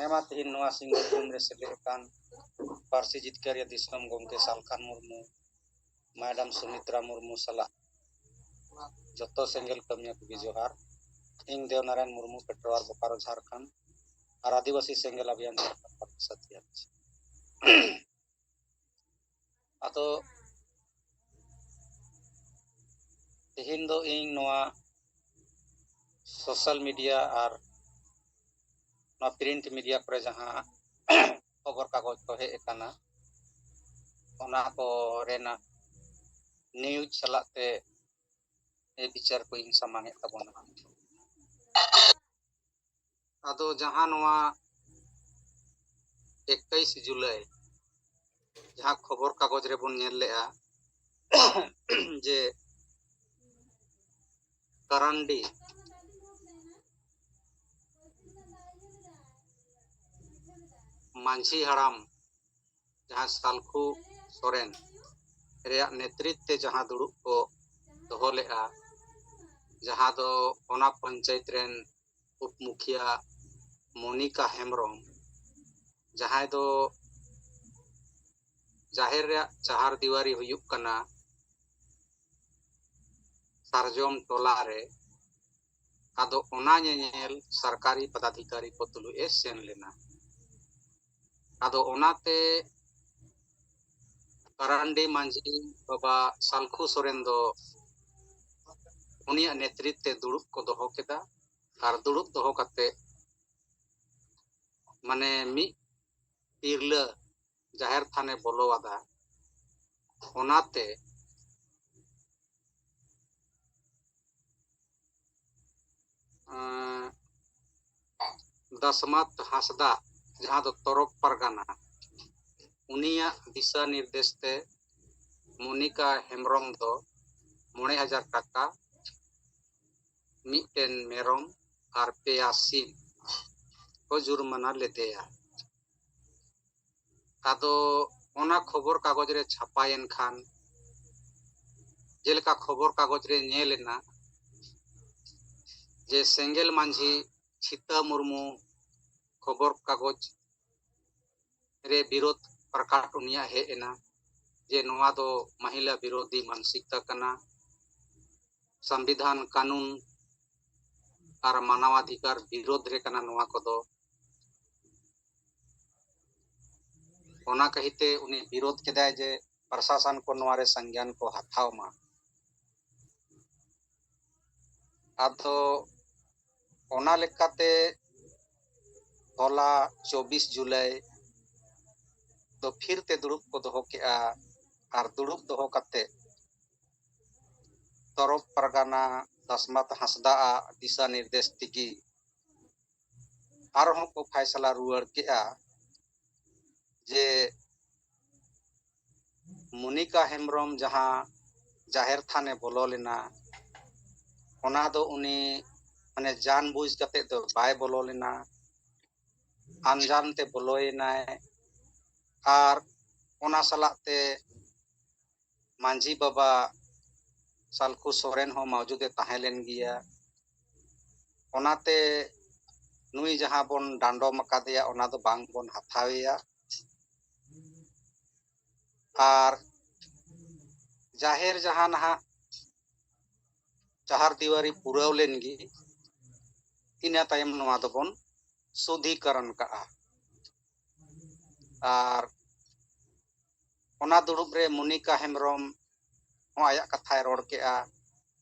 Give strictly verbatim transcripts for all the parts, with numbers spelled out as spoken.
ᱦᱮᱸ ᱢᱟ, ᱛᱮᱦᱮᱧ ᱱᱚᱣᱟ ᱥᱤᱸᱜᱟᱹᱲ ᱧᱩᱦᱩᱢ ᱨᱮ ᱥᱮᱞᱮᱫ ᱟᱠᱟᱱ ᱯᱟᱹᱨᱥᱤ ᱡᱤᱛᱠᱟᱹᱨᱤᱭᱟᱹ ᱫᱤᱥᱚᱢ ᱜᱚᱢᱠᱮ ᱥᱟᱞᱠᱷᱟᱱ ᱢᱩᱨᱢᱩ, ᱢᱮᱰᱟᱢ ᱥᱩᱢᱤᱛᱨᱟ ᱢᱩᱨᱢᱩ ᱥᱟᱞᱟᱜ ᱡᱚᱛᱚ ᱥᱮᱸᱜᱮᱞ ᱠᱟᱹᱢᱤᱭᱟᱹ ᱠᱚᱜᱮ ᱡᱚᱦᱟᱨ᱾ ᱤᱧ ᱫᱮᱣᱱᱟᱨᱟᱭᱚᱱ ᱢᱩᱨᱢᱩ, ᱯᱮᱴᱨᱳᱣᱟᱨ, ᱵᱳᱠᱟᱨᱳ, ᱡᱷᱟᱲᱠᱷᱚᱸᱰ, ᱟᱨ ᱟᱹᱫᱤᱵᱟᱹᱥᱤ ᱥᱮᱸᱜᱮᱞ ᱚᱵᱷᱤᱭᱟᱱ ᱡᱷᱟᱲᱠᱷᱚᱸᱰ ᱯᱨᱚᱫᱮᱥ ᱚᱫᱷᱭᱚᱠᱥ᱾ ᱟᱫᱚ ᱛᱮᱦᱮᱧ ᱫᱚ ᱤᱧ ᱱᱚᱣᱟ social media ᱟᱨ ᱱᱚᱣᱟ print media ᱠᱚᱨᱮ ᱡᱟᱦᱟᱸ ᱠᱷᱚᱵᱚᱨ ᱠᱟᱜᱚᱡᱽ ᱠᱚ ᱦᱮᱡ ᱟᱠᱟᱱᱟ, ᱚᱱᱟ ᱠᱚ ᱨᱮᱱᱟᱜ news ᱥᱟᱞᱟᱜ ᱛᱮ ᱮ ᱵᱤᱪᱟᱨ ᱠᱚ ᱤᱧ ᱥᱟᱢᱟᱝ ᱮᱫ ᱛᱟᱵᱚᱱᱟ᱾ ᱟᱫᱚ ᱡᱟᱦᱟᱸ ᱱᱚᱣᱟ ᱮᱠᱩᱥ ᱡᱩᱞᱟᱭ ᱡᱟᱦᱟᱸ ᱠᱷᱚᱵᱚᱨ ᱠᱟᱜᱚᱡᱽ ᱨᱮᱵᱚᱱ ᱧᱮᱞ ᱞᱮᱜᱼᱟ ᱡᱮ ᱠᱟᱨᱟᱱᱰᱤ ᱢᱟᱹᱡᱷᱤ ᱦᱟᱲᱟᱢ ᱡᱟᱦᱟᱸ ᱥᱟᱞᱠᱷᱩ ᱥᱚᱨᱮᱱ ᱨᱮᱭᱟᱜ ᱱᱮᱛᱨᱤᱛ ᱛᱮ ᱡᱟᱦᱟᱸ ᱫᱩᱲᱩᱵ ᱠᱚ ᱫᱚᱦᱚ ᱞᱮᱜᱼᱟ, ᱡᱟᱦᱟᱸ ᱫᱚ ᱚᱱᱟ ᱯᱚᱧᱪᱟᱭᱮᱛ ᱨᱮᱱ ᱩᱯ ᱢᱩᱠᱷᱤᱭᱟᱹ ᱢᱚᱱᱤᱠᱟ ᱦᱮᱢᱵᱨᱚᱢ, ᱡᱟᱦᱟᱸᱭ ᱫᱚ ᱡᱟᱦᱮᱨ ᱨᱮᱭᱟᱜ ᱪᱟᱦᱟᱨ ᱫᱤᱣᱟᱨᱤ ᱦᱩᱭᱩᱜ ᱠᱟᱱᱟ ᱥᱟᱨᱡᱚᱢ ᱴᱚᱞᱟ ᱨᱮ᱾ ᱟᱫᱚ ᱚᱱᱟ ᱧᱮᱧᱮᱞ ᱥᱚᱨᱠᱟᱨᱤ ᱯᱚᱫᱟᱫᱷᱤᱠᱟᱨᱤ ᱠᱚ ᱛᱩᱞᱩᱡ ᱮ ᱥᱮᱱ ᱞᱮᱱᱟ᱾ ᱟᱫᱚ ᱚᱱᱟᱛᱮ ᱠᱟᱨᱟᱱᱰᱤ ᱢᱟᱹᱡᱷᱤ ᱵᱟᱵᱟ ᱥᱟᱞᱠᱷᱩ ᱥᱚᱨᱮᱱ ᱫᱚ ᱩᱱᱤᱭᱟᱜ ᱱᱮᱛᱨᱤᱛ ᱛᱮ ᱫᱩᱲᱩᱵ ᱠᱚ ᱫᱚᱦᱚ ᱠᱮᱫᱟ᱾ ᱟᱨ ᱫᱩᱲᱩᱵ ᱫᱚᱦᱚ ᱠᱟᱛᱮ, ᱢᱟᱱᱮ, ᱢᱤᱫ ᱛᱤᱨᱞᱟᱹ ᱡᱟᱦᱮᱨ ᱛᱷᱟᱱᱮ ᱵᱚᱞᱚ ᱟᱫᱟ, ᱚᱱᱟᱛᱮ ᱮᱸ, ᱫᱟᱥᱢᱟᱛ ᱦᱟᱸᱥᱫᱟ, ᱡᱟᱦᱟᱸ ᱫᱚ ᱛᱚᱨᱚᱯ ᱯᱟᱨᱜᱟᱱᱟ, ᱩᱱᱤᱭᱟᱜ ᱫᱤᱥᱟᱹ ᱱᱤᱨᱫᱮᱥ ᱛᱮ ᱢᱚᱱᱤᱠᱟ ᱦᱮᱢᱵᱨᱚᱢ ᱫᱚ ᱢᱚᱬᱮ ᱦᱟᱡᱟᱨ ᱴᱟᱠᱟ, ᱢᱤᱫᱴᱮᱱ ᱢᱮᱨᱚᱢ ᱟᱨ ᱯᱮᱭᱟ ᱥᱤᱢ ᱠᱚ ᱡᱩᱨᱢᱟᱱᱟ ᱞᱮᱫᱮᱭᱟ᱾ ᱟᱫᱚ ᱚᱱᱟ ᱠᱷᱚᱵᱚᱨ ᱠᱟᱜᱚᱡᱽ ᱨᱮ ᱪᱷᱟᱯᱟᱭᱮᱱ ᱠᱷᱟᱱ, ᱡᱮᱞᱮᱠᱟ ᱠᱷᱚᱵᱚᱨ ᱠᱟᱜᱚᱡᱽ ᱨᱮ ᱧᱮᱞ ᱮᱱᱟ ᱡᱮ ᱥᱮᱸᱜᱮᱞ ᱢᱟᱹᱡᱷᱤ ᱪᱷᱤᱛᱟᱹ ᱢᱩᱨᱢᱩ ᱠᱷᱚᱵᱚᱨ ᱠᱟᱜᱚᱡᱽ ᱨᱮ ᱵᱤᱨᱳᱫᱷ ᱯᱨᱚᱠᱟᱴ ᱩᱱᱤᱭᱟᱜ ᱦᱮᱡ ᱮᱱᱟ ᱡᱮ ᱱᱚᱣᱟ ᱫᱚ ᱢᱟᱦᱤᱞᱟ ᱵᱤᱨᱳᱫᱷᱤ ᱢᱟᱱᱥᱤᱠᱛᱟ ᱠᱟᱱᱟ, ᱥᱚᱝᱵᱤᱫᱷᱟᱱ ᱠᱟᱹᱱᱩᱱ ᱟᱨ ᱢᱟᱱᱟᱣᱟᱫᱷᱤᱠᱟᱨ ᱵᱤᱨᱳᱫᱷ ᱨᱮ ᱠᱟᱱᱟ ᱱᱚᱣᱟ ᱠᱚᱫᱚ᱾ ᱚᱱᱟ ᱠᱟᱹᱦᱤᱛᱮ ᱩᱱᱤ ᱵᱤᱨᱳᱫᱷ ᱠᱮᱫᱟᱭ ᱡᱮ ᱯᱨᱚᱥᱟᱥᱚᱱ ᱠᱚ ᱱᱚᱣᱟ ᱨᱮ ᱥᱚᱝᱜᱮᱭᱟᱱ ᱠᱚ ᱦᱟᱛᱟᱣ ᱢᱟ᱾ ᱟᱫᱚ ᱚᱱᱟ ᱞᱮᱠᱟᱛᱮ ᱦᱚᱞᱟ ᱪᱚᱵᱵᱤᱥ ᱡᱩᱞᱟᱭ ᱫᱚ ᱯᱷᱤᱨ ᱛᱮ ᱫᱩᱲᱩᱵ ᱠᱚ ᱫᱚᱦᱚ ᱠᱮᱜᱼᱟ᱾ ᱟᱨ ᱫᱩᱲᱩᱵ ᱫᱚᱦᱚ ᱠᱟᱛᱮ ᱛᱚᱨᱚᱯ ᱯᱟᱨᱜᱟᱱᱟ ᱫᱟᱥᱢᱟᱛ ᱦᱟᱸᱥᱫᱟ ᱟᱜ ᱫᱤᱥᱟ ᱱᱤᱨᱫᱮᱥ ᱛᱮᱜᱮ ᱟᱨᱦᱚᱸ ᱠᱚ ᱯᱷᱟᱭᱥᱟᱞᱟ ᱨᱩᱣᱟᱹᱲ ᱠᱮᱜᱼᱟ ᱡᱮ ᱢᱚᱱᱤᱠᱟ ᱦᱮᱢᱵᱨᱚᱢ ᱡᱟᱦᱟᱸ ᱡᱟᱦᱮᱨ ᱛᱷᱟᱱᱮ ᱵᱚᱞᱚ ᱞᱮᱱᱟ, ᱚᱱᱟ ᱫᱚ ᱩᱱᱤ ᱢᱟᱱᱮ ᱡᱟᱱ ᱵᱩᱡᱽ ᱠᱟᱛᱮ ᱫᱚ ᱵᱟᱭ ᱵᱚᱞᱚ ᱞᱮᱱᱟ, ᱟᱱᱡᱟᱱ ᱛᱮ ᱵᱚᱞᱚᱭᱮᱱᱟᱭ᱾ ᱟᱨ ᱚᱱᱟ ᱥᱟᱞᱟᱜ ᱛᱮ ᱢᱟᱹᱡᱷᱤ ᱵᱟᱵᱟ ᱥᱟᱞᱠᱷᱩ ᱥᱚᱨᱮᱱ ᱦᱚᱸ ᱢᱟᱣᱡᱩᱫᱮ ᱛᱟᱦᱮᱸ ᱞᱮᱱ ᱜᱮᱭᱟ᱾ ᱚᱱᱟᱛᱮ ᱱᱩᱭ ᱡᱟᱦᱟᱸ ᱵᱚᱱ ᱰᱟᱸᱰᱚᱢ ᱟᱠᱟᱫᱮᱭᱟ, ᱚᱱᱟ ᱫᱚ ᱵᱟᱝ ᱵᱚᱱ ᱦᱟᱛᱟᱣᱮᱭᱟ᱾ ᱟᱨ ᱡᱟᱦᱮᱨ ᱡᱟᱦᱟᱸ ᱱᱟᱦᱟᱜ ᱪᱟᱦᱟᱨ ᱫᱤᱣᱟᱨᱤ ᱯᱩᱨᱟᱹᱣ ᱞᱮᱱ ᱜᱮ, ᱤᱱᱟᱹ ᱛᱟᱭᱚᱢ ᱱᱚᱣᱟ ᱫᱚᱵᱚᱱ ᱥᱩᱫᱷᱤᱠᱚᱨᱚᱱ ᱠᱟᱜᱼᱟ᱾ ᱟᱨ ᱚᱱᱟ ᱫᱩᱲᱩᱵ ᱨᱮ ᱢᱚᱱᱤᱠᱟ ᱦᱮᱢᱵᱨᱚᱢ ᱦᱚᱸ ᱟᱭᱟᱜ ᱠᱟᱛᱷᱟᱭ ᱨᱚᱲ ᱠᱮᱜᱼᱟ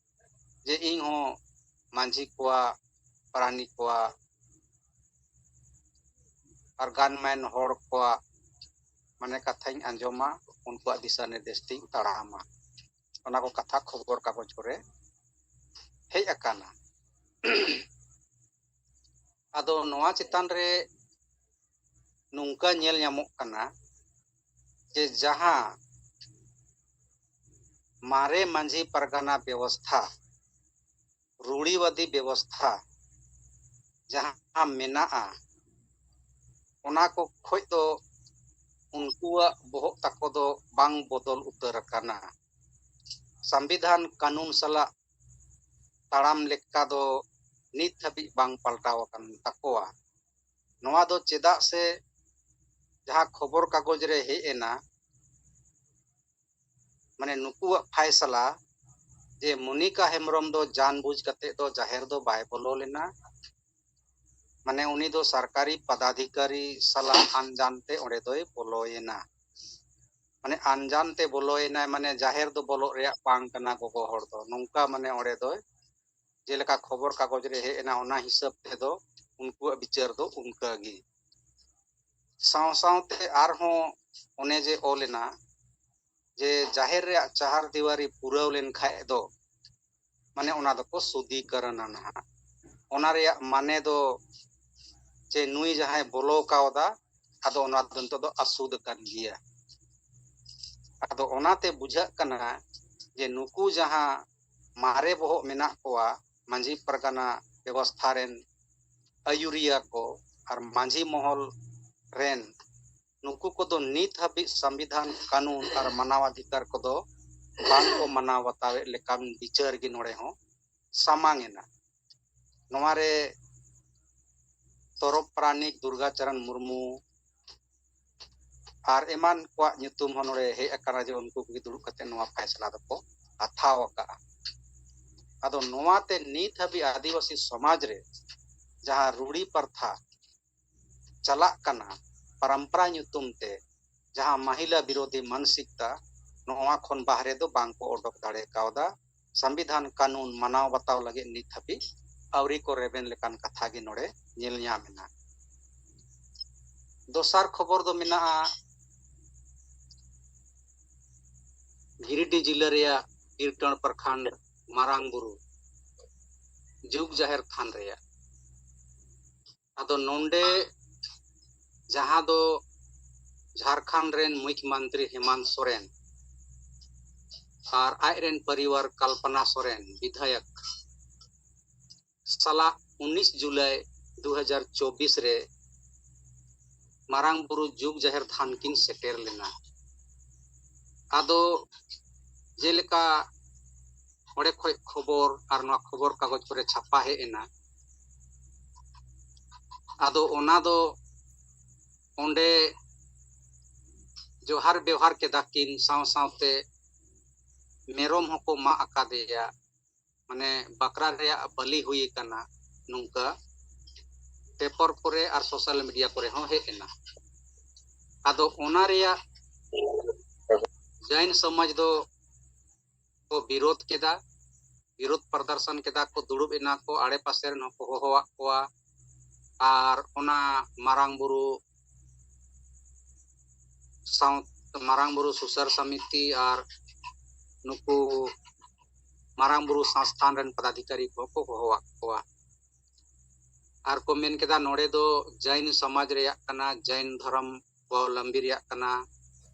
ᱡᱮ ᱤᱧ ᱦᱚᱸ ᱢᱟᱹᱡᱷᱤ ᱠᱚᱣᱟᱜ, ᱯᱟᱨᱟᱱᱤᱠ ᱠᱚᱣᱟᱜ ᱟᱨ ᱜᱟᱱᱢᱮᱱ ᱦᱚᱲ ᱠᱚᱣᱟᱜ ᱢᱟᱱᱮ ᱠᱟᱛᱷᱟᱧ ᱟᱸᱡᱚᱢᱟ, ᱩᱱᱠᱩᱣᱟᱜ ᱫᱤᱥᱟᱹ ᱱᱤᱨᱫᱮᱥ ᱛᱤᱧ ᱛᱟᱲᱟᱢᱟ᱾ ᱚᱱᱟ ᱠᱚ ᱠᱟᱛᱷᱟ ᱠᱷᱚᱵᱚᱨ ᱠᱟᱜᱚᱡᱽ ᱠᱚᱨᱮ ᱦᱮᱡ ᱟᱠᱟᱱᱟ᱾ ᱟᱫᱚ ᱱᱚᱣᱟ ᱪᱮᱛᱟᱱ ᱨᱮ ᱱᱚᱝᱠᱟ ᱧᱮᱞ ᱧᱟᱢᱚᱜ ᱠᱟᱱᱟ ᱡᱮ ᱡᱟᱦᱟᱸ ᱢᱟᱨᱮ ᱢᱟᱹᱡᱷᱤ ᱯᱟᱨᱜᱟᱱᱟ ᱵᱮᱵᱚᱥᱛᱷᱟ, ᱨᱩᱲᱤᱣᱟᱫᱤ ᱵᱮᱵᱚᱥᱛᱷᱟ ᱡᱟᱦᱟᱸ ᱢᱮᱱᱟᱜᱼᱟ, ᱚᱱᱟ ᱠᱚ ᱠᱷᱚᱡ ᱫᱚ ᱩᱱᱠᱩᱣᱟᱜ ᱵᱚᱦᱚᱜ ᱛᱟᱠᱚ ᱫᱚ ᱵᱟᱝ ᱵᱚᱫᱚᱞ ᱩᱛᱟᱹᱨ ᱟᱠᱟᱱᱟ᱾ ᱥᱚᱝᱵᱤᱫᱷᱟᱱ ᱠᱟᱹᱱᱩᱱ ᱥᱟᱞᱟᱜ ᱛᱟᱲᱟᱢ ᱞᱮᱠᱟ ᱫᱚ ᱱᱤᱛ ᱦᱟᱹᱵᱤᱡ ᱵᱟᱝ ᱯᱟᱞᱴᱟᱣ ᱟᱠᱟᱱ ᱛᱟᱠᱚᱣᱟ᱾ ᱱᱚᱣᱟ ᱫᱚ ᱪᱮᱫᱟᱜ ᱥᱮ ᱡᱟᱦᱟᱸ ᱠᱷᱚᱵᱚᱨ ᱠᱟᱜᱚᱡᱽ ᱨᱮ ᱦᱮᱡ ᱮᱱᱟ, ᱢᱟᱱᱮ ᱱᱩᱠᱩᱣᱟᱜ ᱯᱷᱟᱭᱥᱟᱞᱟ ᱡᱮ ᱢᱚᱱᱤᱠᱟ ᱦᱮᱢᱵᱨᱚᱢ ᱫᱚ ᱡᱟᱱᱵᱩᱡ ᱠᱟᱛᱮ ᱫᱚ ᱡᱟᱦᱮᱨ ᱫᱚ ᱵᱟᱭ ᱵᱚᱞᱚ ᱞᱮᱱᱟ᱾ ᱢᱟᱱᱮ ᱩᱱᱤ ᱫᱚ ᱥᱚᱨᱠᱟᱨᱤ ᱯᱚᱫᱟᱫᱷᱤᱠᱟᱨᱤ ᱥᱟᱞᱟᱜ ᱟᱱᱡᱟᱱ ᱛᱮ ᱚᱸᱰᱮ ᱫᱚᱭ ᱵᱚᱞᱚᱭᱮᱱᱟ᱾ ᱢᱟᱱᱮ ᱟᱱᱡᱟᱱ ᱛᱮ ᱵᱚᱞᱚᱭᱮᱱᱟᱭ, ᱢᱟᱱᱮ ᱡᱟᱦᱮᱨ ᱫᱚ ᱵᱚᱞᱚᱜ ᱨᱮᱭᱟᱜ ᱵᱟᱝ ᱠᱟᱱᱟ ᱜᱚᱜᱚ ᱦᱚᱲ ᱫᱚ, ᱱᱚᱝᱠᱟ ᱢᱟᱱᱮ ᱚᱸᱰᱮ ᱫᱚ ᱡᱮᱞᱮᱠᱟ ᱠᱷᱚᱵᱚᱨ ᱠᱟᱜᱚᱡᱽ ᱨᱮ ᱦᱮᱡ ᱮᱱᱟ, ᱚᱱᱟ ᱦᱤᱥᱟᱹᱵ ᱛᱮᱫᱚ ᱩᱱᱠᱩᱣᱟᱜ ᱵᱤᱪᱟᱹᱨ ᱫᱚ ᱚᱱᱠᱟ ᱜᱮ᱾ ᱥᱟᱶ ᱥᱟᱶᱛᱮ ᱟᱨᱦᱚᱸ ᱚᱱᱮ ᱡᱮ ᱚᱞ ᱮᱱᱟ ᱡᱮ ᱡᱟᱦᱮᱨ ᱨᱮᱭᱟᱜ ᱪᱟᱦᱟᱨ ᱫᱤᱣᱟᱨᱤ ᱯᱩᱨᱟᱹᱣ ᱞᱮᱱ ᱠᱷᱟᱡ ᱫᱚ, ᱢᱟᱱᱮ ᱚᱱᱟ ᱫᱚᱠᱚ ᱥᱩᱫᱷᱤᱠᱚᱨᱚᱱᱟ ᱱᱟᱦᱟᱜ᱾ ᱚᱱᱟ ᱨᱮᱭᱟᱜ ᱢᱟᱱᱮ ᱫᱚ ᱪᱮ ᱱᱩᱭ ᱡᱟᱦᱟᱸᱭ ᱵᱚᱞᱚ ᱠᱟᱣᱫᱟ, ᱟᱫᱚ ᱚᱱᱟ ᱫᱚ ᱱᱤᱛᱚᱜ ᱫᱚ ᱟᱥᱩᱫ ᱟᱠᱟᱱ ᱜᱮᱭᱟ᱾ ᱟᱫᱚ ᱚᱱᱟᱛᱮ ᱵᱩᱡᱷᱟᱹᱜ ᱠᱟᱱᱟ ᱡᱮ ᱱᱩᱠᱩ ᱡᱟᱦᱟᱸ ᱢᱟᱨᱮ ᱵᱚᱦᱚᱜ ᱢᱮᱱᱟᱜ ᱠᱚᱣᱟ ᱢᱟᱹᱡᱷᱤ ᱯᱟᱨᱜᱟᱱᱟ ᱵᱮᱵᱚᱥᱛᱷᱟ ᱨᱮᱱ ᱟᱹᱭᱩᱨᱤᱭᱟᱹ ᱠᱚ ᱟᱨ ᱢᱟᱹᱡᱷᱤ ᱢᱚᱦᱚᱞ ᱨᱮᱱ, ᱱᱩᱠᱩ ᱠᱚᱫᱚ ᱱᱤᱛ ᱦᱟᱹᱵᱤᱡ ᱥᱚᱝᱵᱤᱫᱷᱟᱱ, ᱠᱟᱹᱱᱩᱱ ᱟᱨ ᱢᱟᱱᱟᱣ ᱚᱫᱷᱤᱠᱟᱨ ᱠᱚᱫᱚ ᱵᱟᱝ ᱠᱚ ᱢᱟᱱᱟᱣ ᱵᱟᱛᱟᱣᱮᱫ ᱞᱮᱠᱟᱱ ᱵᱤᱪᱟᱹᱨ ᱜᱮ ᱱᱚᱰᱮ ᱦᱚᱸ ᱥᱟᱢᱟᱝ ᱮᱱᱟ᱾ ᱱᱚᱣᱟ ᱨᱮ ᱛᱚᱨᱚᱯ ᱯᱟᱨᱟᱱᱤᱠ ᱫᱩᱨᱜᱟᱪᱚᱨᱚᱱ ᱢᱩᱨᱢᱩ ᱟᱨ ᱮᱢᱟᱱ ᱠᱚᱣᱟᱜ ᱧᱩᱛᱩᱢ ᱦᱚᱸ ᱱᱚᱰᱮ ᱦᱮᱡ ᱟᱠᱟᱱᱟ ᱡᱮ ᱩᱱᱠᱩ ᱠᱚᱜᱮ ᱫᱩᱲᱩᱵ ᱠᱟᱛᱮ ᱱᱚᱣᱟ ᱯᱷᱟᱭᱥᱟᱞᱟ ᱫᱚᱠᱚ ᱦᱟᱛᱟᱣ ᱟᱠᱟᱫᱼᱟ᱾ ᱟᱫᱚ ᱱᱚᱣᱟᱛᱮ ᱱᱤᱛ ᱦᱟᱹᱵᱤᱡ ᱟᱹᱫᱤᱵᱟᱹᱥᱤ ᱥᱚᱢᱟᱡᱽ ᱨᱮ ᱡᱟᱦᱟᱸ ᱨᱩᱲᱤ ᱯᱨᱚᱛᱷᱟ ᱪᱟᱞᱟᱜ ᱠᱟᱱᱟ, ᱯᱚᱨᱚᱢᱯᱚᱨᱟ ᱧᱩᱛᱩᱢ ᱛᱮ ᱡᱟᱦᱟᱸ ᱢᱟᱦᱤᱞᱟ ᱵᱤᱨᱳᱫᱷᱤ ᱢᱟᱱᱥᱤᱠᱛᱟ, ᱱᱚᱣᱟ ᱠᱷᱚᱱ ᱵᱟᱦᱨᱮ ᱫᱚ ᱵᱟᱝ ᱠᱚ ᱚᱰᱚᱠ ᱫᱟᱲᱮ ᱠᱟᱣᱫᱟ᱾ ᱥᱚᱝᱵᱤᱫᱷᱟᱱ ᱠᱟᱹᱱᱩᱱ ᱢᱟᱱᱟᱣ ᱵᱟᱛᱟᱣ ᱞᱟᱹᱜᱤᱫ ᱱᱤᱛ ᱦᱟᱹᱵᱤᱡ ᱟᱹᱣᱨᱤ ᱠᱚ ᱨᱮᱵᱮᱱ ᱞᱮᱠᱟᱱ ᱠᱟᱛᱷᱟ ᱜᱮ ᱱᱚᱰᱮ ᱧᱮᱞ ᱧᱟᱢ ᱮᱱᱟ᱾ ᱫᱚᱥᱟᱨ ᱠᱷᱚᱵᱚᱨ ᱫᱚ ᱢᱮᱱᱟᱜᱼᱟ ᱜᱤᱨᱤᱰᱤ ᱡᱤᱞᱟᱹ ᱨᱮᱭᱟᱜ ᱵᱤᱨᱴᱟᱹᱲ ᱯᱨᱚᱠᱷᱚᱸᱰ ᱢᱟᱨᱟᱝ ᱵᱩᱨᱩ ᱡᱩᱜᱽ ᱡᱟᱦᱮᱨ ᱛᱷᱟᱱ ᱨᱮᱭᱟᱜ᱾ ᱟᱫᱚ ᱱᱚᱰᱮ ᱡᱟᱦᱟᱸ ᱫᱚ ᱡᱷᱟᱲᱠᱷᱚᱸᱰ ᱨᱮᱱ ᱢᱩᱠᱷᱭᱚᱢᱚᱱᱛᱨᱤ ᱦᱮᱢᱟᱱᱛ ᱥᱚᱨᱮᱱ ᱟᱨ ᱟᱡ ᱨᱮᱱ ᱯᱚᱨᱤᱵᱟᱨ ᱠᱚᱞᱯᱚᱱᱟ ᱥᱚᱨᱮᱱ ᱵᱤᱫᱷᱟᱭᱚᱠ ᱥᱟᱞᱟᱜ ᱩᱱᱤᱥ ᱡᱩᱞᱟᱭ ᱫᱩ ᱦᱟᱡᱟᱨ ᱪᱚᱵᱵᱤᱥ ᱨᱮ ᱢᱟᱨᱟᱝ ᱵᱩᱨᱩ ᱡᱩᱜᱽ ᱡᱟᱦᱮᱨ ᱛᱷᱟᱱ ᱠᱤᱱ ᱥᱮᱴᱮᱨ ᱞᱮᱱᱟ᱾ ᱟᱫᱚ ᱡᱮᱞᱮᱠᱟ ᱚᱸᱰᱮ ᱠᱷᱚᱡ ᱠᱷᱚᱵᱚᱨ ᱟᱨ ᱱᱚᱣᱟ ᱠᱷᱚᱵᱚᱨ ᱠᱟᱜᱚᱡᱽ ᱠᱚᱨᱮ ᱪᱷᱟᱯᱟ ᱦᱮᱡ ᱮᱱᱟ, ᱟᱫᱚ ᱚᱱᱟ ᱫᱚ ᱚᱸᱰᱮ ᱡᱚᱦᱟᱨ ᱵᱮᱣᱦᱟᱨ ᱠᱮᱫᱟ ᱠᱤᱱ, ᱥᱟᱶ ᱥᱟᱶᱛᱮ ᱢᱮᱨᱚᱢ ᱦᱚᱸᱠᱚ ᱢᱟᱜ ᱟᱠᱟᱫᱮᱭᱟ᱾ ᱢᱟᱱᱮ ᱵᱟᱠᱨᱟ ᱨᱮᱭᱟᱜ ᱵᱟᱹᱞᱤ ᱦᱩᱭ ᱟᱠᱟᱱᱟ, ᱱᱚᱝᱠᱟ ᱯᱮᱯᱟᱨ ᱠᱚᱨᱮ ᱟᱨ ᱥᱳᱥᱟᱞ ᱢᱤᱰᱤᱭᱟ ᱠᱚᱨᱮ ᱦᱚᱸ ᱦᱮᱡ ᱮᱱᱟ᱾ ᱟᱫᱚ ᱚᱱᱟ ᱨᱮᱭᱟᱜ ᱡᱟᱭᱱ ᱥᱚᱢᱟᱡᱽ ᱫᱚ ᱠᱚ ᱵᱤᱨᱳᱫ ᱠᱮᱫᱟ, ᱵᱤᱨᱳᱫ ᱯᱨᱚᱫᱚᱨᱥᱚᱱ ᱠᱮᱫᱟ ᱠᱚ, ᱫᱩᱲᱩᱵ ᱮᱱᱟ ᱠᱚ, ᱟᱲᱮ ᱯᱟᱥᱮ ᱨᱮᱱ ᱦᱚᱸᱠᱚ ᱦᱚᱦᱚᱣᱟᱫ ᱠᱚᱣᱟ᱾ ᱟᱨ ᱚᱱᱟ ᱢᱟᱨᱟᱝ ᱵᱩᱨᱩ ᱥᱟᱶ, ᱢᱟᱨᱟᱝ ᱵᱩᱨᱩ ᱥᱩᱥᱟᱹᱨ ᱥᱚᱢᱤᱛᱤ ᱟᱨ ᱱᱩᱠᱩ ᱢᱟᱨᱟᱝ ᱵᱩᱨᱩ ᱥᱚᱝᱥᱛᱷᱟᱱ ᱨᱮᱱ ᱯᱚᱫᱟᱫᱷᱤᱠᱟᱨᱤ ᱠᱚᱦᱚᱸ ᱠᱚ ᱦᱚᱦᱚᱣᱟᱫ ᱠᱚᱣᱟ᱾ ᱟᱨ ᱠᱚ ᱢᱮᱱ ᱠᱮᱫᱟ, ᱱᱚᱰᱮ ᱫᱚ ᱡᱟᱭᱱ ᱥᱚᱢᱟᱡᱽ ᱨᱮᱭᱟᱜ ᱠᱟᱱᱟ, ᱡᱟᱭᱱ ᱫᱷᱚᱨᱚᱢ ᱟᱵᱚᱣᱟᱜ ᱞᱟᱢᱵᱤ ᱨᱮᱭᱟᱜ ᱠᱟᱱᱟ,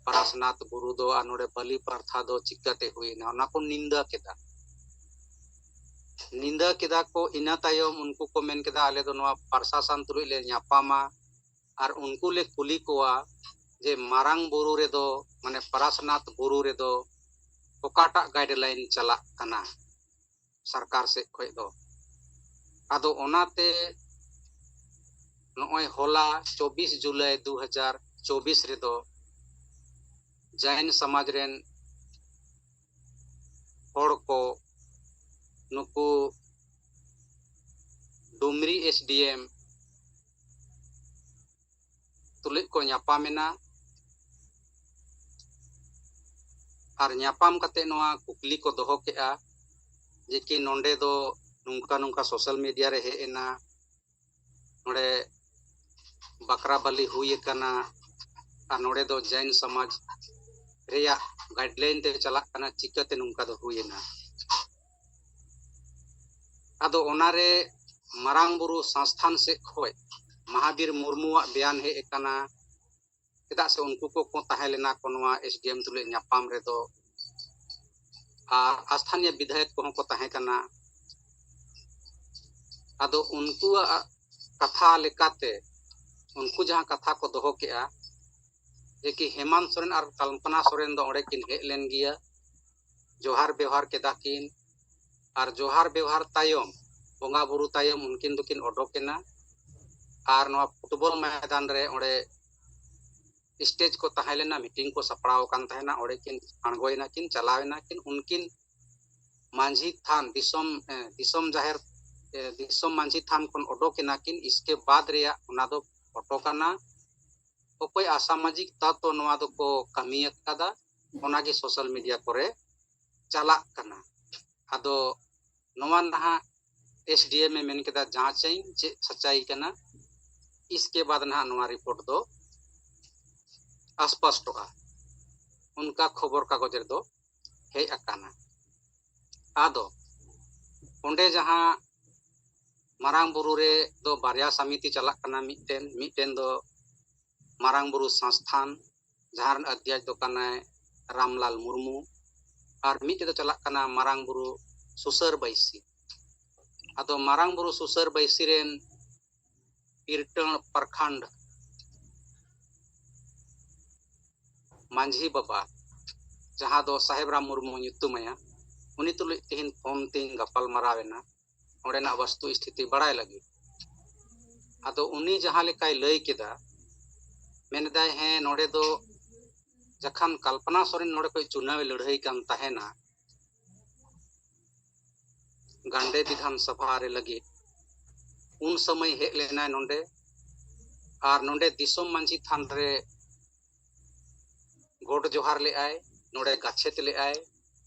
ᱯᱟᱨᱟᱥᱱᱟᱛᱷ ᱵᱩᱨᱩ ᱫᱚ ᱟᱨ ᱱᱚᱰᱮ ᱵᱟᱹᱞᱤ ᱯᱨᱟᱛᱷᱟ ᱫᱚ ᱪᱤᱠᱟᱹᱛᱮ ᱦᱩᱭᱱᱟ, ᱚᱱᱟ ᱠᱚ ᱱᱤᱱᱫᱟ ᱠᱮᱫᱟ᱾ ᱱᱤᱱᱫᱟ ᱠᱮᱫᱟ ᱠᱚ᱾ ᱤᱱᱟᱹ ᱛᱟᱭᱚᱢ ᱩᱱᱠᱩ ᱠᱚ ᱢᱮᱱ ᱠᱮᱫᱟ, ᱟᱞᱮ ᱫᱚ ᱱᱚᱣᱟ ᱯᱨᱚᱥᱟᱥᱚᱱ ᱛᱩᱞᱩᱡ ᱞᱮ ᱧᱟᱯᱟᱢᱟ ᱟᱨ ᱩᱱᱠᱩ ᱞᱮ ᱠᱩᱞᱤ ᱠᱚᱣᱟ ᱡᱮ ᱢᱟᱨᱟᱝ ᱵᱩᱨᱩ ᱨᱮᱫᱚ, ᱢᱟᱱᱮ ᱯᱟᱨᱟᱥᱱᱟᱛᱷ ᱵᱩᱨᱩ ᱨᱮᱫᱚ ᱚᱠᱟᱴᱟᱜ ᱜᱟᱭᱤᱰᱞᱟᱭᱤᱱ ᱪᱟᱞᱟᱜ ᱠᱟᱱᱟ ᱥᱚᱨᱠᱟᱨ ᱥᱮᱫ ᱠᱷᱚᱱ ᱫᱚ᱾ ᱟᱫᱚ ᱚᱱᱟᱛᱮ ᱱᱚᱜᱼᱚᱭ ᱦᱚᱞᱟ ᱪᱚᱵᱵᱤᱥ ᱡᱩᱞᱟᱭ ᱫᱩ ᱦᱟᱡᱟᱨ ᱪᱚᱵᱵᱤᱥ ᱨᱮᱫᱚ ᱡᱟᱭᱱ ᱥᱚᱢᱟᱡᱽ ᱨᱮᱱ ᱦᱚᱲ ᱠᱚ ᱱᱩᱠᱩ ᱰᱩᱢᱨᱤ ᱮᱥᱰᱤᱮᱢ ᱛᱩᱞᱩᱡ ᱠᱚ ᱧᱟᱯᱟᱢᱮᱱᱟ᱾ ᱟᱨ ᱧᱟᱯᱟᱢ ᱠᱟᱛᱮ ᱱᱚᱣᱟ ᱠᱩᱠᱞᱤ ᱠᱚ ᱫᱚᱦᱚ ᱠᱮᱫᱼᱟ ᱡᱮ ᱠᱤ ᱱᱚᱰᱮ ᱫᱚ ᱱᱚᱝᱠᱟ ᱱᱚᱝᱠᱟ ᱥᱳᱥᱟᱞ ᱢᱤᱰᱤᱭᱟ ᱨᱮ ᱦᱮᱡ ᱮᱱᱟ, ᱱᱚᱰᱮ ᱵᱟᱠᱨᱟ ᱵᱟᱹᱞᱤ ᱦᱩᱭ ᱟᱠᱟᱱᱟ, ᱟᱨ ᱱᱚᱰᱮ ᱫᱚ ᱡᱟᱭᱱ ᱥᱚᱢᱟᱡᱽ ᱨᱮᱭᱟᱜ ᱜᱟᱭᱤᱰᱞᱟᱭᱤᱱ ᱛᱮ ᱪᱟᱞᱟᱜ ᱠᱟᱱᱟ, ᱪᱤᱠᱟᱹᱛᱮ ᱱᱚᱝᱠᱟ ᱫᱚ ᱦᱩᱭᱮᱱᱟ? ᱟᱫᱚ ᱚᱱᱟᱨᱮ ᱢᱟᱨᱟᱝ ᱵᱩᱨᱩ ᱥᱚᱝᱥᱛᱷᱟᱱ ᱥᱮᱫ ᱠᱷᱚᱱ ᱢᱟᱦᱟᱵᱤᱨ ᱢᱩᱨᱢᱩᱣᱟᱜ ᱵᱮᱭᱟᱱ ᱦᱮᱡ ᱟᱠᱟᱱᱟ᱾ ᱪᱮᱫᱟᱜ ᱥᱮ ᱩᱱᱠᱩ ᱠᱚᱠᱚ ᱛᱟᱦᱮᱸ ᱞᱮᱱᱟ ᱠᱚ ᱱᱚᱣᱟ ᱮᱥᱰᱤᱮᱢ ᱛᱩᱞᱩᱡ ᱧᱟᱯᱟᱢ ᱨᱮᱫᱚ, ᱟᱨ ᱥᱛᱷᱟᱱᱤᱭᱚ ᱵᱤᱫᱷᱟᱭᱚᱠ ᱠᱚᱦᱚᱸ ᱠᱚ ᱛᱟᱦᱮᱸ ᱠᱟᱱᱟ᱾ ᱟᱫᱚ ᱩᱱᱠᱩᱣᱟᱜ ᱠᱟᱛᱷᱟ ᱞᱮᱠᱟᱛᱮ, ᱩᱱᱠᱩ ᱡᱟᱦᱟᱸ ᱠᱟᱛᱷᱟ ᱠᱚ ᱫᱚᱦᱚ ᱠᱮᱜᱼᱟ ᱡᱮ ᱠᱤ ᱦᱮᱢᱟᱱᱛ ᱥᱚᱨᱮᱱ ᱟᱨ ᱠᱚᱞᱯᱚᱱᱟ ᱥᱚᱨᱮᱱ ᱫᱚ ᱚᱸᱰᱮ ᱠᱤᱱ ᱦᱮᱡ ᱞᱮᱱ ᱜᱮᱭᱟ, ᱡᱚᱦᱟᱨ ᱵᱮᱣᱦᱟᱨ ᱠᱮᱫᱟ ᱠᱤᱱ, ᱟᱨ ᱡᱚᱦᱟᱨ ᱵᱮᱣᱦᱟᱨ ᱛᱟᱭᱚᱢ, ᱵᱚᱸᱜᱟ ᱵᱩᱨᱩ ᱛᱟᱭᱚᱢ ᱩᱱᱠᱤᱱ ᱫᱚᱠᱤᱱ ᱚᱰᱚᱠ ᱮᱱᱟ᱾ ᱟᱨ ᱱᱚᱣᱟ ᱯᱷᱩᱴᱵᱚᱞ ᱢᱚᱭᱫᱟᱱ ᱨᱮ ᱚᱸᱰᱮ ᱥᱴᱮᱡᱽ ᱠᱚ ᱛᱟᱦᱮᱸ ᱞᱮᱱᱟ, ᱢᱤᱴᱤᱝ ᱠᱚ ᱥᱟᱯᱲᱟᱣ ᱟᱠᱟᱱ ᱛᱟᱦᱮᱱᱟ, ᱚᱸᱰᱮ ᱠᱤᱱ ᱟᱬᱜᱚᱭᱮᱱᱟ ᱠᱤᱱ, ᱪᱟᱞᱟᱣ ᱮᱱᱟ ᱠᱤᱱ᱾ ᱩᱱᱠᱤᱱ ᱢᱟᱹᱡᱷᱤ ᱛᱷᱟᱱ, ᱫᱤᱥᱚᱢ ᱫᱤᱥᱚᱢ ᱡᱟᱦᱮᱨ ᱫᱤᱥᱚᱢ ᱢᱟᱹᱡᱷᱤ ᱛᱷᱟᱱ ᱠᱷᱚᱱ ᱚᱰᱚᱠ ᱮᱱᱟ ᱠᱤᱱ᱾ ᱤᱥᱠᱮ ᱵᱟᱫ ᱨᱮᱭᱟᱜ ᱚᱱᱟ ᱫᱚ ᱯᱷᱳᱴᱳ ᱠᱟᱱᱟ᱾ ᱚᱠᱚᱭ ᱟᱥᱟᱢᱟᱡᱤᱠ ᱛᱚᱛᱛᱚ ᱱᱚᱣᱟ ᱫᱚᱠᱚ ᱠᱟᱹᱢᱤ ᱟᱠᱟᱫᱟ, ᱚᱱᱟᱜᱮ ᱥᱳᱥᱟᱞ ᱢᱤᱰᱤᱭᱟ ᱠᱚᱨᱮ ᱪᱟᱞᱟᱜ ᱠᱟᱱᱟ᱾ ᱟᱫᱚ ᱱᱚᱣᱟ ᱱᱟᱦᱟᱜ ᱮᱥ ᱰᱤ ᱮᱢ ᱮ ᱢᱮᱱ ᱠᱮᱫᱟ, ᱡᱟᱸᱪᱟᱹᱧ ᱪᱮᱫ ᱥᱟᱪᱟᱭ ᱠᱟᱱᱟ᱾ ᱤᱥᱠᱮ ᱵᱟᱫ ᱱᱟᱦᱟᱜ ᱱᱚᱣᱟ ᱨᱤᱯᱳᱨᱴ ᱫᱚ ᱟᱥᱯᱟᱥᱴᱚᱜᱼᱟ, ᱚᱱᱠᱟ ᱠᱷᱚᱵᱚᱨ ᱠᱟᱜᱚᱡᱽ ᱨᱮᱫᱚ ᱦᱮᱡ ᱟᱠᱟᱱᱟ᱾ ᱟᱫᱚ ᱚᱸᱰᱮ ᱡᱟᱦᱟᱸ ᱢᱟᱨᱟᱝ ᱵᱩᱨᱩ ᱨᱮ ᱫᱚ ᱵᱟᱨᱭᱟ ᱥᱟᱢᱤᱛᱤ ᱪᱟᱞᱟᱜ ᱠᱟᱱᱟ᱾ ᱢᱤᱫᱴᱮᱱ ᱢᱤᱫᱴᱮᱱ ᱫᱚ ᱢᱟᱨᱟᱝ ᱵᱩᱨᱩ ᱥᱚᱝᱥᱛᱷᱟᱱ, ᱡᱟᱦᱟᱸ ᱨᱮᱱ ᱟᱫᱷᱭᱟᱪ ᱫᱚ ᱠᱟᱱᱟᱭ ᱨᱟᱢᱞᱟᱞ ᱢᱩᱨᱢᱩ, ᱟᱨ ᱢᱤᱫᱴᱮᱱ ᱫᱚ ᱪᱟᱞᱟᱜ ᱠᱟᱱᱟ ᱢᱟᱨᱟᱝ ᱵᱩᱨᱩ ᱥᱩᱥᱟᱹᱨ ᱵᱟᱹᱭᱥᱤ᱾ ᱟᱫᱚ ᱢᱟᱨᱟᱝ ᱵᱩᱨᱩ ᱥᱩᱥᱟᱹᱨ ᱵᱟᱹᱭᱥᱤ ᱨᱮᱱ ᱤᱨᱴᱟᱹᱬ ᱯᱨᱚᱠᱷᱚᱸᱰ ᱢᱟᱹᱡᱷᱤ ᱵᱟᱵᱟ, ᱡᱟᱦᱟᱸ ᱫᱚ ᱥᱟᱦᱮᱵ ᱨᱟᱢ ᱢᱩᱨᱢᱩ ᱧᱩᱛᱩᱢ ᱟᱭᱟ, ᱩᱱᱤ ᱛᱩᱞᱩᱡ ᱛᱮᱦᱮᱧ ᱯᱷᱳᱱ ᱛᱤᱧ ᱜᱟᱯᱟᱞ ᱢᱟᱨᱟᱣ ᱮᱱᱟ ᱚᱸᱰᱮᱱᱟᱜ ᱵᱟᱥᱛᱩ ᱥᱛᱷᱤᱛᱤ ᱵᱟᱲᱟᱭ ᱞᱟᱹᱜᱤᱫ᱾ ᱟᱫᱚ ᱩᱱᱤ ᱡᱟᱦᱟᱸ ᱞᱮᱠᱟᱭ ᱞᱟᱹᱭ ᱠᱮᱫᱟ, ᱢᱮᱱᱫᱟᱭ, ᱦᱮᱸ, ᱱᱚᱰᱮ ᱫᱚ ᱡᱚᱠᱷᱚᱱ ᱠᱚᱞᱯᱚᱱᱟ ᱥᱚᱨᱮᱱ ᱱᱚᱰᱮ ᱠᱷᱚᱱ ᱪᱩᱱᱟᱣ ᱮ ᱞᱟᱹᱲᱦᱟᱹᱭ ᱠᱟᱱ ᱛᱟᱦᱮᱱᱟ ᱜᱟᱱᱰᱮ ᱵᱤᱫᱷᱟᱱ ᱥᱚᱵᱷᱟ ᱨᱮ ᱞᱟᱹᱜᱤᱫ, ᱩᱱ ᱥᱚᱢᱚᱭ ᱦᱮᱡ ᱞᱮᱱᱟᱭ ᱱᱚᱰᱮ, ᱟᱨ ᱱᱚᱰᱮ ᱫᱤᱥᱚᱢ ᱢᱟᱹᱡᱷᱤ ᱛᱷᱟᱱ ᱨᱮ ᱜᱚᱰ ᱡᱚᱦᱟᱨ ᱞᱮᱫᱟᱭ, ᱱᱚᱰᱮ ᱜᱟᱪᱷᱮᱛ ᱞᱮᱫᱟᱭ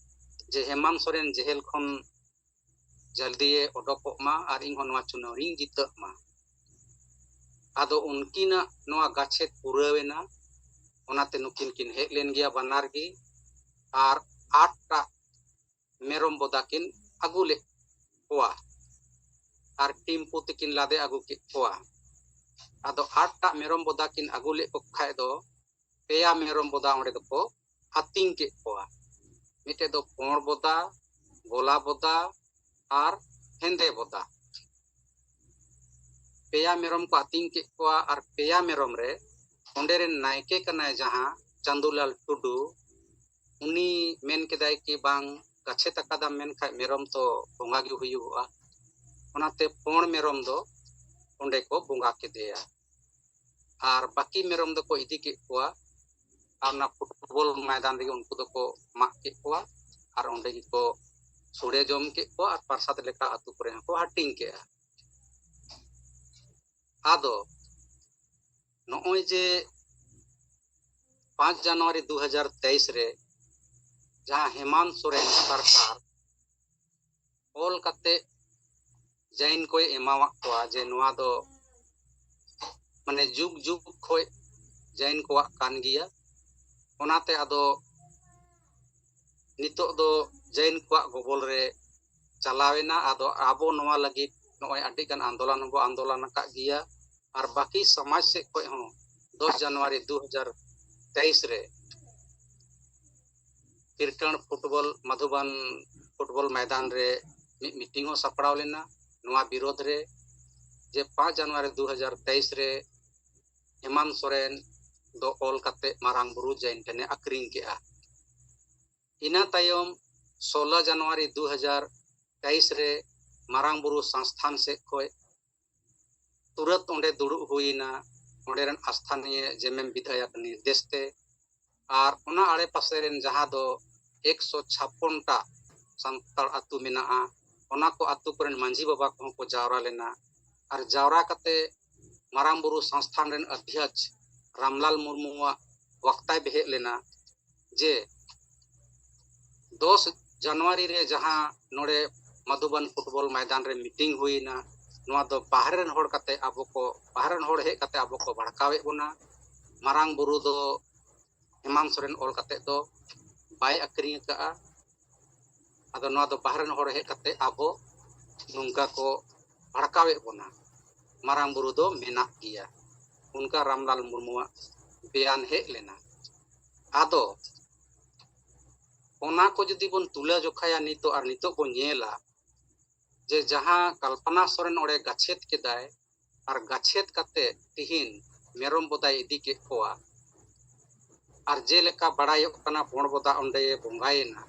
ᱡᱮ ᱦᱮᱢᱟᱱᱛ ᱥᱚᱨᱮᱱ ᱡᱮᱦᱮᱞ ᱠᱷᱚᱱ ᱡᱚᱞᱫᱤᱭᱮ ᱚᱰᱚᱠᱚᱜ ᱢᱟ ᱟᱨ ᱤᱧᱦᱚᱸ ᱱᱚᱣᱟ ᱪᱩᱱᱟᱣ ᱨᱤᱧ ᱡᱤᱛᱟᱹᱜ ᱢᱟ᱾ ᱟᱫᱚ ᱩᱱᱠᱤᱱᱟᱜ ᱱᱚᱣᱟ ᱜᱟᱪᱷᱮᱛ ᱯᱩᱨᱟᱹᱣ ᱮᱱᱟ, ᱚᱱᱟᱛᱮ ᱱᱩᱠᱤᱱ ᱠᱤᱱ ᱦᱮᱡ ᱞᱮᱱ ᱜᱮᱭᱟ ᱵᱟᱱᱟᱨ ᱜᱮ, ᱟᱨ ᱟᱴᱴᱟ ᱢᱮᱨᱚᱢ ᱵᱚᱫᱟ ᱠᱤᱱ ᱟᱹᱜᱩ ᱞᱮᱫ ᱠᱚᱣᱟ ᱟᱨ ᱴᱤᱢᱯᱩ ᱛᱮᱠᱤᱱ ᱞᱟᱫᱮ ᱟᱹᱜᱩ ᱠᱮᱫ ᱠᱚᱣᱟ᱾ ᱟᱫᱚ ᱟᱴᱴᱟ ᱢᱮᱨᱚᱢ ᱵᱚᱫᱟ ᱠᱤᱱ ᱟᱹᱜᱩ ᱞᱮᱫ ᱠᱚ ᱠᱷᱟᱡ ᱫᱚ ᱯᱮᱭᱟ ᱢᱮᱨᱚᱢ ᱵᱚᱫᱟ ᱚᱸᱰᱮ ᱫᱚᱠᱚ ᱟᱹᱛᱤᱧ ᱠᱮᱫ ᱠᱚᱣᱟ᱾ ᱢᱤᱫᱴᱮᱡ ᱫᱚ ᱯᱩᱸᱰ ᱵᱚᱫᱟ, ᱜᱚᱞᱟ ᱵᱚᱫᱟ ᱟᱨ ᱦᱮᱸᱫᱮ ᱵᱚᱫᱟ᱾ ᱯᱮᱭᱟ ᱢᱮᱨᱚᱢ ᱠᱚ ᱟᱹᱛᱤᱧ ᱠᱮᱫ ᱠᱚᱣᱟ ᱟᱨ ᱯᱮᱭᱟ ᱢᱮᱨᱚᱢ ᱨᱮ ᱚᱸᱰᱮ ᱨᱮᱱ ᱱᱟᱭᱠᱮ ᱠᱟᱱᱟᱭ ᱡᱟᱦᱟᱸ ᱪᱟᱸᱫᱩᱞᱟᱞ ᱴᱩᱰᱩ, ᱩᱱᱤ ᱢᱮᱱ ᱠᱮᱫᱟᱭ ᱠᱤ ᱵᱟᱝ, ᱜᱟᱪᱷᱮᱛ ᱟᱠᱟᱫᱟᱢ ᱢᱮᱱᱠᱷᱟᱡ ᱢᱮᱨᱚᱢ ᱛᱚ ᱵᱚᱸᱜᱟ ᱜᱮ ᱦᱩᱭᱩᱜᱚᱜᱼᱟ᱾ ᱚᱱᱟᱛᱮ ᱯᱩᱸᱰ ᱢᱮᱨᱚᱢ ᱫᱚ ᱚᱸᱰᱮ ᱠᱚ ᱵᱚᱸᱜᱟ ᱠᱮᱫᱮᱭᱟ᱾ ᱟᱨ ᱵᱟᱹᱠᱤ ᱢᱮᱨᱚᱢ ᱫᱚᱠᱚ ᱤᱫᱤ ᱠᱮᱫ ᱠᱚᱣᱟ ᱟᱨ ᱚᱱᱟ ᱯᱷᱩᱴᱵᱚᱞ ᱢᱚᱭᱫᱟᱱ ᱨᱮᱜᱮ ᱩᱱᱠᱩ ᱫᱚᱠᱚ ᱢᱟᱜ ᱠᱮᱫ ᱠᱚᱣᱟ ᱟᱨ ᱚᱸᱰᱮ ᱜᱮᱠᱚ ᱥᱚᱲᱮ ᱡᱚᱢ ᱠᱮᱫ ᱠᱚᱣᱟ ᱟᱨ ᱯᱨᱚᱥᱟᱫ ᱞᱮᱠᱟ ᱟᱹᱛᱩ ᱠᱚᱨᱮ ᱦᱚᱸᱠᱚ ᱦᱟᱹᱴᱤᱧ ᱠᱮᱫᱼᱟ᱾ ᱟᱫᱚ ᱱᱚᱜᱼᱚᱭ ᱡᱮ ᱯᱟᱸᱪ ᱡᱟᱱᱩᱣᱟᱨᱤ ᱫᱩ ᱦᱟᱡᱟᱨ ᱛᱮᱭᱤᱥ ᱨᱮ ᱡᱟᱦᱟᱸ ᱦᱮᱢᱟᱱᱛ ᱥᱚᱨᱮᱱ ᱥᱚᱨᱠᱟᱨ ᱚᱞ ᱠᱟᱛᱮ ᱡᱟᱭᱤᱱ ᱠᱚᱭ ᱮᱢᱟᱣᱟᱫ ᱠᱚᱣᱟ ᱡᱮ ᱱᱚᱣᱟ ᱫᱚ ᱢᱟᱱᱮ ᱡᱩᱜᱽ ᱡᱩᱜᱽ ᱠᱷᱚᱡ ᱡᱟᱭᱤᱱ ᱠᱚᱣᱟᱜ ᱠᱟᱱ ᱜᱮᱭᱟ᱾ ᱚᱱᱟᱛᱮ ᱟᱫᱚ ᱱᱤᱛᱚᱜ ᱫᱚ ᱡᱟᱭᱤᱱ ᱠᱚᱣᱟᱜ ᱜᱚᱵᱚᱞ ᱨᱮ ᱪᱟᱞᱟᱣᱮᱱᱟ᱾ ᱟᱫᱚ ᱟᱵᱚ ᱱᱚᱣᱟ ᱞᱟᱹᱜᱤᱫ ᱱᱚᱜᱼᱚᱭ ᱟᱹᱰᱤ ᱜᱟᱱ ᱟᱱᱫᱳᱞᱚᱱ ᱦᱚᱸᱵᱚ ᱟᱱᱫᱳᱞᱚᱱ ᱟᱠᱟᱫ ᱜᱮᱭᱟ᱾ ᱟᱨ ᱵᱟᱹᱠᱤ ᱥᱚᱢᱟᱡᱽ ᱥᱮᱫ ᱠᱷᱚᱡ ᱦᱚᱸ ᱫᱚᱥ ᱡᱟᱱᱩᱣᱟᱨᱤ ᱫᱩ ᱦᱟᱡᱟᱨ ᱛᱮᱭᱤᱥ ᱨᱮ ᱠᱤᱨᱠᱟᱹᱬ ᱯᱷᱩᱴᱵᱚᱞ, ᱢᱟᱫᱷᱩᱵᱟᱱ ᱯᱷᱩᱴᱵᱚᱞ ᱢᱚᱭᱫᱟᱱ ᱨᱮ ᱢᱤᱫ ᱢᱤᱴᱤᱝ ᱦᱚᱸ ᱥᱟᱯᱲᱟᱣ ᱞᱮᱱᱟ ᱱᱚᱣᱟ ᱵᱤᱨᱳᱫᱷ ᱨᱮ, ᱡᱮ ᱯᱟᱸᱪ ᱡᱟᱱᱩᱣᱟᱨᱤ ᱫᱩ ᱦᱟᱡᱟᱨ ᱛᱮᱭᱤᱥ ᱨᱮ ᱦᱮᱢᱟᱱᱛ ᱥᱚᱨᱮᱱ ᱫᱚ ᱚᱞ ᱠᱟᱛᱮ ᱢᱟᱨᱟᱝ ᱵᱩᱨᱩ ᱡᱟᱭᱤᱱ ᱴᱷᱮᱱᱮ ᱟᱠᱷᱨᱤᱧ ᱠᱮᱜᱼᱟ᱾ ᱤᱱᱟᱹ ᱛᱟᱭᱚᱢ ᱥᱳᱞᱳ ᱡᱟᱱᱩᱣᱟᱨᱤ ᱫᱩ ᱦᱟᱡᱟᱨ ᱛᱮᱭᱤᱥ ᱨᱮ ᱢᱟᱨᱟᱝ ᱵᱩᱨᱩ ᱥᱚᱝᱥᱛᱷᱟᱱ ᱥᱮᱫ ᱠᱷᱚᱡ ᱛᱩᱨᱟᱹᱛ ᱚᱸᱰᱮ ᱫᱩᱲᱩᱵ ᱦᱩᱭᱮᱱᱟ ᱚᱸᱰᱮ ᱨᱮᱱ ᱟᱥᱛᱷᱟᱱᱤᱭᱟᱹ ᱡᱮᱢᱮᱢ ᱵᱤᱫᱷᱟᱭᱚᱠ ᱱᱤᱨᱫᱮᱥ ᱛᱮ᱾ ᱟᱨ ᱚᱱᱟ ᱟᱲᱮ ᱯᱟᱥᱮ ᱨᱮᱱ ᱡᱟᱦᱟᱸ ᱫᱚ ᱮᱠᱥᱚ ᱪᱷᱟᱯᱯᱚᱱ ᱴᱟᱜ ᱥᱟᱱᱛᱟᱲ ᱟᱹᱛᱩ ᱢᱮᱱᱟᱜᱼᱟ, ᱚᱱᱟ ᱠᱚ ᱟᱹᱛᱩ ᱠᱚᱨᱮᱱ ᱢᱟᱹᱡᱷᱤ ᱵᱟᱵᱟ ᱠᱚᱦᱚᱸ ᱠᱚ ᱡᱟᱣᱨᱟ ᱞᱮᱱᱟ᱾ ᱟᱨ ᱡᱟᱣᱨᱟ ᱠᱟᱛᱮ ᱢᱟᱨᱟᱝ ᱵᱩᱨᱩ ᱥᱚᱝᱥᱛᱷᱟᱱ ᱨᱮᱱ ᱚᱫᱷᱭᱚᱠᱥ ᱨᱟᱢᱞᱟᱞ ᱢᱩᱨᱢᱩᱣᱟᱜ ᱵᱚᱠᱛᱟᱭ ᱵᱮᱦᱮᱫ ᱞᱮᱱᱟ ᱡᱮ ᱫᱚᱥ ᱡᱟᱱᱩᱣᱟᱨᱤ ᱨᱮ ᱡᱟᱦᱟᱸ ᱱᱚᱰᱮ ᱢᱟᱫᱷᱩᱵᱟᱱ ᱯᱷᱩᱴᱵᱚᱞ ᱢᱚᱭᱫᱟᱱ ᱨᱮ ᱢᱤᱴᱤᱝ ᱦᱩᱭᱮᱱᱟ, ᱱᱚᱣᱟ ᱫᱚ ᱵᱟᱦᱨᱮ ᱨᱮᱱ ᱦᱚᱲ ᱠᱟᱛᱮ ᱟᱵᱚ ᱠᱚ, ᱵᱟᱦᱨᱮ ᱨᱮᱱ ᱦᱚᱲ ᱦᱮᱡ ᱠᱟᱛᱮ ᱟᱵᱚ ᱠᱚ ᱵᱷᱟᱲᱠᱟᱣᱮᱫ ᱵᱚᱱᱟ᱾ ᱢᱟᱨᱟᱝ ᱵᱩᱨᱩ ᱫᱚ ᱦᱮᱢᱟᱱᱛ ᱥᱚᱨᱮᱱ ᱚᱞ ᱠᱟᱛᱮ ᱫᱚ ᱵᱟᱭ ᱟᱹᱠᱷᱨᱤᱧ ᱟᱠᱟᱫᱼᱟ᱾ ᱟᱫᱚ ᱱᱚᱣᱟ ᱫᱚ ᱵᱟᱦᱨᱮ ᱨᱮᱱ ᱦᱚᱲ ᱦᱮᱡ ᱠᱟᱛᱮ ᱟᱵᱚ ᱱᱚᱝᱠᱟ ᱠᱚ ᱵᱷᱟᱲᱠᱟᱣᱮᱫ ᱵᱚᱱᱟ, ᱢᱟᱨᱟᱝ ᱵᱩᱨᱩ ᱫᱚ ᱢᱮᱱᱟᱜ ᱜᱮᱭᱟ, ᱚᱱᱠᱟ ᱨᱟᱢᱞᱟᱞ ᱢᱩᱨᱢᱩᱣᱟᱜ ᱵᱮᱭᱟᱱ ᱦᱮᱡ ᱞᱮᱱᱟ᱾ ᱟᱫᱚ ᱚᱱᱟ ᱠᱚ ᱡᱩᱫᱤ ᱵᱚᱱ ᱛᱩᱞᱟᱹ ᱡᱚᱠᱷᱟᱭᱟ ᱱᱤᱛᱚᱜ ᱟᱨ ᱱᱤᱛᱚᱜ ᱵᱚᱱ ᱧᱮᱞᱟ ᱡᱮ ᱡᱟᱦᱟᱸ ᱠᱚᱞᱯᱚᱱᱟ ᱥᱚᱨᱮᱱ ᱚᱸᱰᱮ ᱜᱟᱪᱷᱮᱛ ᱠᱮᱫᱟᱭ ᱟᱨ ᱜᱟᱪᱷᱮᱛ ᱠᱟᱛᱮ ᱛᱤᱦᱤᱧ ᱢᱮᱨᱚᱢ ᱵᱚᱫᱟᱭ ᱤᱫᱤ ᱠᱮᱫ ᱠᱚᱣᱟ, ᱟᱨ ᱡᱮᱞᱮᱠᱟ ᱵᱟᱲᱟᱭᱚᱜ ᱠᱟᱱᱟ ᱵᱚᱸᱰ ᱵᱚᱫᱟ ᱚᱸᱰᱮ ᱵᱚᱸᱜᱟᱭᱮᱱᱟ,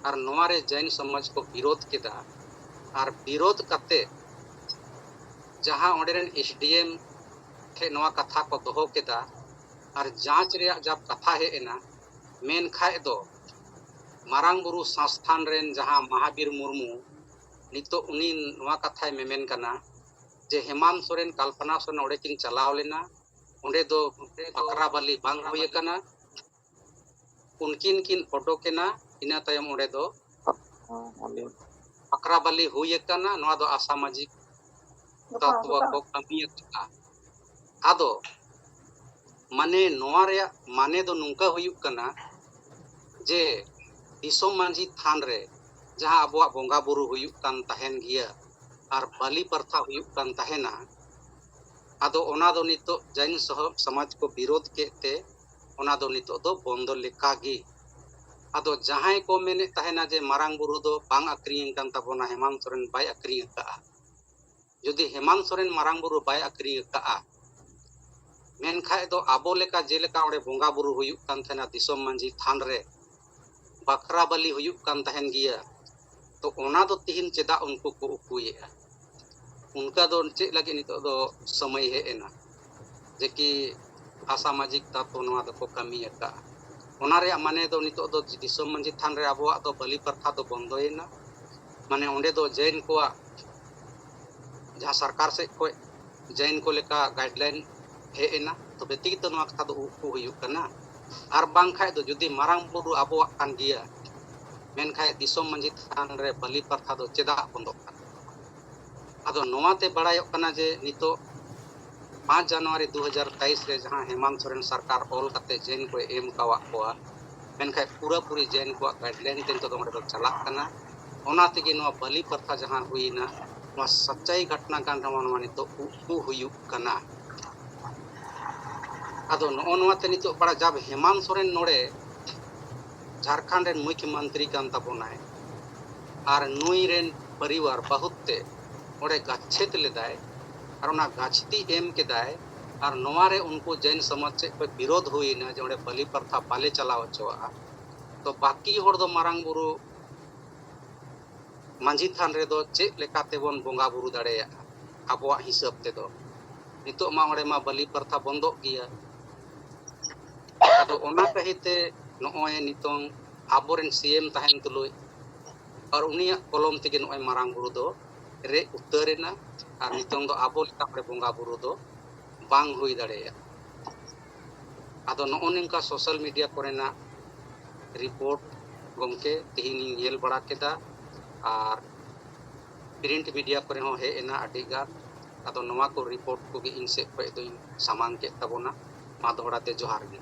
ᱟᱨ ᱱᱚᱣᱟ ᱨᱮ ᱡᱟᱭᱤᱱ ᱥᱚᱢᱟᱡᱽ ᱠᱚ ᱵᱤᱨᱳᱫᱷ ᱠᱮᱫᱟ, ᱟᱨ ᱵᱤᱨᱳᱫᱷ ᱠᱟᱛᱮ ᱡᱟᱦᱟᱸ ᱚᱸᱰᱮ ᱨᱮᱱ ᱮᱥ ᱰᱤ ᱮᱢ ᱴᱷᱮᱱ ᱱᱚᱣᱟ ᱠᱟᱛᱷᱟ ᱠᱚ ᱫᱚᱦᱚ ᱠᱮᱫᱟ ᱟᱨ ᱡᱟᱸᱪ ᱨᱮᱭᱟᱜ ᱡᱟᱵ ᱠᱟᱛᱷᱟ ᱦᱮᱡ ᱮᱱᱟ, ᱢᱮᱱ ᱠᱷᱟᱡ ᱫᱚ ᱢᱟᱨᱟᱝ ᱵᱩᱨᱩ ᱥᱚᱝᱥᱛᱷᱟᱱ ᱨᱮᱱ ᱡᱟᱦᱟᱸ ᱢᱟᱦᱟᱵᱤᱨ ᱢᱩᱨᱢᱩ, ᱱᱤᱛᱚᱜ ᱩᱱᱤ ᱱᱚᱣᱟ ᱠᱟᱛᱷᱟᱭ ᱢᱮᱢᱮᱱ ᱠᱟᱱᱟ ᱡᱮ ᱦᱮᱢᱟᱱᱛ ᱥᱚᱨᱮᱱ, ᱠᱟᱞᱯᱚᱱᱟ ᱥᱚᱨᱮᱱ ᱚᱸᱰᱮ ᱠᱤᱱ ᱪᱟᱞᱟᱣ ᱞᱮᱱᱟ, ᱚᱸᱰᱮ ᱫᱚ ᱵᱟᱠᱨᱟ ᱵᱟᱹᱞᱤ ᱵᱟᱝ ᱦᱩᱭ ᱟᱠᱟᱱᱟ, ᱩᱱᱠᱤᱱ ᱠᱤᱱ ᱚᱰᱚᱠ ᱮᱱᱟ, ᱤᱱᱟᱹ ᱛᱟᱭᱚᱢ ᱚᱸᱰᱮ ᱫᱚ ᱦᱚᱸ, ᱚᱸᱰᱮ ᱵᱟᱠᱨᱟ ᱵᱟᱹᱞᱤ ᱦᱩᱭ ᱟᱠᱟᱱᱟ᱾ ᱱᱚᱣᱟ ᱫᱚ ᱟᱥᱟᱢᱟᱡᱤᱠ ᱛᱚᱛᱣᱟ ᱠᱚ ᱠᱟᱹᱢᱤ ᱟᱠᱟᱫᱼᱟ᱾ ᱟᱫᱚ ᱢᱟᱱᱮ ᱱᱚᱣᱟ ᱨᱮᱭᱟᱜ ᱢᱟᱱᱮ ᱫᱚ ᱱᱚᱝᱠᱟ ᱦᱩᱭᱩᱜ ᱠᱟᱱᱟ ᱡᱮ ᱫᱤᱥᱚᱢ ᱢᱟᱹᱡᱷᱤ ᱛᱷᱟᱱ ᱨᱮ ᱡᱟᱦᱟᱸ ᱟᱵᱚᱣᱟᱜ ᱵᱚᱸᱜᱟ ᱵᱩᱨᱩ ᱦᱩᱭᱩᱜ ᱠᱟᱱ ᱛᱟᱦᱮᱱ ᱜᱮᱭᱟ ᱟᱨ ᱵᱟᱹᱞᱤ ᱯᱨᱚᱛᱷᱟ ᱦᱩᱭᱩᱜ ᱠᱟᱱ ᱛᱟᱦᱮᱱᱟ, ᱟᱫᱚ ᱚᱱᱟ ᱫᱚ ᱱᱤᱛᱚᱜ ᱡᱟᱭᱤᱱ ᱥᱚᱦᱚ-, ᱥᱚᱢᱟᱡᱽ ᱠᱚ ᱵᱤᱨᱳᱫᱷ ᱠᱮᱫ ᱛᱮ ᱚᱱᱟ ᱫᱚ ᱱᱤᱛᱚᱜ ᱫᱚ ᱵᱚᱱᱫᱚ ᱞᱮᱠᱟ ᱜᱮ᱾ ᱟᱫᱚ ᱡᱟᱦᱟᱸᱭ ᱠᱚ ᱢᱮᱱᱮᱫ ᱛᱟᱦᱮᱱᱟ ᱡᱮ ᱢᱟᱨᱟᱝ ᱵᱩᱨᱩ ᱫᱚ ᱵᱟᱝ ᱟᱹᱠᱷᱨᱤᱧ ᱟᱠᱟᱱ ᱛᱟᱵᱚᱱᱟ, ᱦᱮᱢᱟᱱᱛ ᱥᱚᱨᱮᱱ ᱵᱟᱭ ᱟᱹᱠᱷᱨᱤᱧ ᱟᱠᱟᱫᱼᱟ, ᱡᱩᱫᱤ ᱦᱮᱢᱟᱱᱛ ᱥᱚᱨᱮᱱ ᱢᱟᱨᱟᱝ ᱵᱩᱨᱩ ᱵᱟᱭ ᱟᱹᱠᱷᱨᱤᱧ ᱟᱠᱟᱫᱼᱟ, ᱢᱮᱱᱠᱷᱟᱡ ᱫᱚ ᱟᱵᱚ ᱞᱮᱠᱟ ᱡᱮᱞᱮᱠᱟ ᱚᱸᱰᱮ ᱵᱚᱸᱜᱟ ᱵᱩᱨᱩ ᱦᱩᱭᱩᱜ ᱠᱟᱱ ᱛᱟᱦᱮᱱᱟ ᱫᱤᱥᱚᱢ ᱢᱟᱹᱡᱷᱤ ᱛᱷᱟᱱ ᱨᱮ, ᱵᱟᱠᱷᱨᱟ ᱵᱟᱹᱞᱤ ᱦᱩᱭᱩᱜ ᱠᱟᱱ ᱛᱟᱦᱮᱱ ᱜᱮᱭᱟ, ᱛᱚ ᱚᱱᱟ ᱫᱚ ᱛᱤᱦᱤᱧ ᱪᱮᱫᱟᱜ ᱩᱱᱠᱩ ᱠᱚ ᱩᱠᱩᱭᱮᱫᱼᱟ? ᱚᱱᱠᱟ ᱫᱚ ᱪᱮᱫ ᱞᱟᱹᱜᱤᱫ ᱱᱤᱛᱚᱜ ᱫᱚ ᱥᱚᱢᱚᱭ ᱦᱮᱡ ᱮᱱᱟ ᱡᱮ ᱠᱤ ᱟᱥᱟᱢᱟᱡᱤᱠ ᱛᱟᱛᱛᱚ ᱱᱚᱣᱟ ᱫᱚᱠᱚ ᱠᱟᱹᱢᱤ ᱟᱠᱟᱫᱼᱟ? ᱚᱱᱟ ᱨᱮᱭᱟᱜ ᱢᱟᱱᱮ ᱫᱚ ᱱᱤᱛᱚᱜ ᱫᱚ ᱫᱤᱥᱚᱢ ᱢᱟᱹᱡᱷᱤ ᱛᱷᱟᱱ ᱨᱮ ᱟᱵᱚᱣᱟᱜ ᱫᱚ ᱵᱟᱹᱞᱤ ᱯᱨᱚᱛᱷᱟ ᱫᱚ ᱵᱚᱱᱫᱚᱭᱮᱱᱟ᱾ ᱢᱟᱱᱮ ᱚᱸᱰᱮ ᱫᱚ ᱡᱮᱱ ᱠᱚᱣᱟᱜ ᱡᱟᱦᱟᱸ ᱥᱚᱨᱠᱟᱨ ᱥᱮᱫ ᱠᱷᱚᱱ ᱡᱮᱱ ᱠᱚ ᱞᱮᱠᱟ ᱜᱟᱭᱤᱰᱞᱟᱭᱤᱱ ᱦᱮᱡ ᱮᱱᱟ, ᱛᱚᱵᱮ ᱛᱮᱜᱮ ᱛᱚ ᱱᱚᱣᱟ ᱠᱟᱛᱷᱟ ᱫᱚ ᱩᱠᱩ ᱦᱩᱭᱩᱜ ᱠᱟᱱᱟ᱾ ᱟᱨ ᱵᱟᱝᱠᱷᱟᱡ ᱫᱚ ᱡᱩᱫᱤ ᱢᱟᱨᱟᱝ ᱵᱩᱨᱩ ᱟᱵᱚᱣᱟᱜ ᱠᱟᱱ ᱜᱮᱭᱟ, ᱢᱮᱱᱠᱷᱟᱡ ᱫᱤᱥᱚᱢ ᱢᱟᱹᱡᱷᱤ ᱛᱷᱟᱱ ᱨᱮ ᱵᱟᱹᱞᱤ ᱯᱨᱚᱛᱷᱟ ᱫᱚ ᱪᱮᱫᱟᱜ ᱵᱚᱱᱫᱚᱜ ᱠᱟᱱᱟ? ᱟᱫᱚ ᱱᱚᱣᱟ ᱛᱮ ᱵᱟᱲᱟᱭᱚᱜ ᱠᱟᱱᱟ ᱡᱮ ᱱᱤᱛᱚᱜ ᱯᱟᱸᱪ ᱡᱟᱱᱩᱣᱟᱨᱤ ᱫᱩ ᱦᱟᱡᱟᱨ ᱛᱮᱭᱤᱥ ᱨᱮ ᱡᱟᱦᱟᱸ ᱦᱮᱢᱟᱱᱛ ᱥᱚᱨᱮᱱ ᱥᱚᱨᱠᱟᱨ ᱚᱞ ᱠᱟᱛᱮ ᱡᱮᱱ ᱠᱚᱭ ᱮᱢ ᱠᱟᱣᱟᱫ ᱠᱚᱣᱟ, ᱢᱮᱱᱠᱷᱟᱱ ᱯᱩᱨᱟᱹᱯᱩᱨᱤ ᱡᱮᱱ ᱠᱚᱣᱟᱜ ᱜᱟᱭᱤᱰᱞᱟᱭᱤᱱ ᱛᱮ ᱱᱤᱛᱚᱜ ᱫᱚ ᱚᱸᱰᱮ ᱫᱚ ᱪᱟᱞᱟᱜ ᱠᱟᱱᱟ᱾ ᱚᱱᱟ ᱛᱮᱜᱮ ᱱᱚᱣᱟ ᱵᱟᱹᱞᱤ ᱯᱨᱚᱛᱷᱟ ᱡᱟᱦᱟᱸ ᱦᱩᱭᱱᱟ, ᱱᱚᱣᱟ ᱥᱟᱪᱟᱭ ᱜᱷᱚᱴᱱᱟ ᱠᱟᱱ ᱨᱮᱦᱚᱸ ᱱᱚᱣᱟ ᱱᱤᱛᱚᱜ ᱩᱠᱩ ᱦᱩᱭᱩᱜ ᱠᱟᱱᱟ᱾ ᱟᱫᱚ ᱱᱚᱜᱼᱚ ᱱᱚᱣᱟ ᱛᱮ ᱱᱤᱛᱚᱜ ᱵᱟᱲᱟ ᱡᱟᱵ ᱦᱮᱢᱟᱱᱛ ᱥᱚᱨᱮᱱ ᱱᱚᱰᱮ ᱡᱷᱟᱲᱠᱷᱚᱸᱰ ᱨᱮᱱ ᱢᱩᱠᱷᱭᱚᱢᱚᱱᱛᱨᱤ ᱠᱟᱱ ᱛᱟᱵᱚᱱᱟᱭ, ᱟᱨ ᱱᱩᱭ ᱨᱮᱱ ᱯᱚᱨᱤᱵᱟᱨ ᱵᱟᱹᱦᱩᱛ ᱛᱮ ᱚᱸᱰᱮ ᱜᱟᱪᱷᱮᱛ ᱞᱮᱫᱟᱭ, ᱟᱨ ᱚᱱᱟ ᱜᱟᱪᱷᱛᱤ ᱮᱢ ᱠᱮᱫᱟᱭ, ᱟᱨ ᱱᱚᱣᱟ ᱨᱮ ᱩᱱᱠᱩ ᱡᱮᱱ ᱥᱚᱢᱟᱡᱽ ᱥᱮᱫ ᱠᱷᱚᱱ ᱵᱤᱨᱳᱫᱷ ᱦᱩᱭᱱᱟ ᱡᱮ ᱚᱸᱰᱮ ᱵᱟᱹᱞᱤ ᱯᱨᱚᱛᱷᱟ ᱵᱟᱞᱮ ᱪᱟᱞᱟᱣ ᱦᱚᱪᱚᱣᱟᱜᱼᱟ᱾ ᱛᱚ ᱵᱟᱹᱠᱤ ᱦᱚᱲ ᱫᱚ ᱢᱟᱨᱟᱝ ᱵᱩᱨᱩ ᱢᱟᱹᱡᱷᱤ ᱛᱷᱟᱱ ᱨᱮᱫᱚ ᱪᱮᱫ ᱞᱮᱠᱟ ᱛᱮᱵᱚᱱ ᱵᱚᱸᱜᱟ ᱵᱩᱨᱩ ᱫᱟᱲᱮᱭᱟᱜᱼᱟ? ᱟᱵᱚᱣᱟᱜ ᱦᱤᱥᱟᱹᱵ ᱛᱮᱫᱚ᱾ ᱱᱤᱛᱚᱜ ᱢᱟ ᱚᱸᱰᱮ ᱢᱟ ᱵᱟᱹᱞᱤ ᱯᱨᱚᱛᱷᱟ ᱵᱚᱱᱫᱚᱜ ᱜᱮᱭᱟ᱾ ᱟᱫᱚ ᱚᱱᱟ ᱠᱟᱹᱦᱤᱛᱮ ᱱᱚᱜᱼᱚᱭ ᱱᱤᱛᱚᱝ ᱟᱵᱚᱨᱮᱱ ᱥᱤ ᱮᱢ ᱛᱟᱦᱮᱱ ᱛᱩᱞᱩᱡ ᱟᱨ ᱩᱱᱤᱭᱟᱜ ᱠᱚᱞᱚᱢ ᱛᱮᱜᱮ ᱱᱚᱜᱼᱚᱭ ᱢᱟᱨᱟᱝ ᱵᱩᱨᱩ ᱫᱚ ᱨᱮᱡ ᱩᱛᱟᱹᱨ ᱮᱱᱟ᱾ ᱟᱨ ᱱᱤᱛᱚᱝ ᱫᱚ ᱟᱵᱚ ᱞᱮᱠᱟ ᱚᱸᱰᱮ ᱵᱚᱸᱜᱟ ᱵᱩᱨᱩ ᱫᱚ ᱵᱟᱝ ᱦᱩᱭ ᱫᱟᱲᱮᱭᱟᱜᱼᱟ᱾ ᱟᱫᱚ ᱱᱚᱜᱼᱚ ᱱᱚᱝᱠᱟ ᱥᱳᱥᱟᱞ ᱢᱤᱰᱤᱭᱟ ᱠᱚᱨᱮᱱᱟᱜ ᱨᱤᱯᱳᱨᱴ ᱜᱚᱢᱠᱮ ᱛᱮᱦᱮᱧ ᱤᱧ ᱧᱮᱞ ᱵᱟᱲᱟ ᱠᱮᱫᱟ, ᱟᱨ ᱯᱨᱤᱱᱴ ᱢᱤᱰᱤᱭᱟ ᱠᱚᱨᱮ ᱦᱚᱸ ᱦᱮᱡ ᱮᱱᱟ ᱟᱹᱰᱤ ᱜᱟᱱ᱾ ᱟᱫᱚ ᱱᱚᱣᱟ ᱠᱚ ᱨᱤᱯᱳᱨᱴ ᱠᱚᱜᱮ ᱤᱧ ᱥᱮᱫ ᱠᱷᱚᱱ ᱫᱚᱧ ᱥᱟᱢᱟᱝ ᱠᱮᱫ ᱛᱟᱵᱚᱱᱟ᱾ ᱢᱟ ᱫᱚᱦᱲᱟ ᱛᱮ ᱡᱚᱦᱟᱨ ᱜᱮ᱾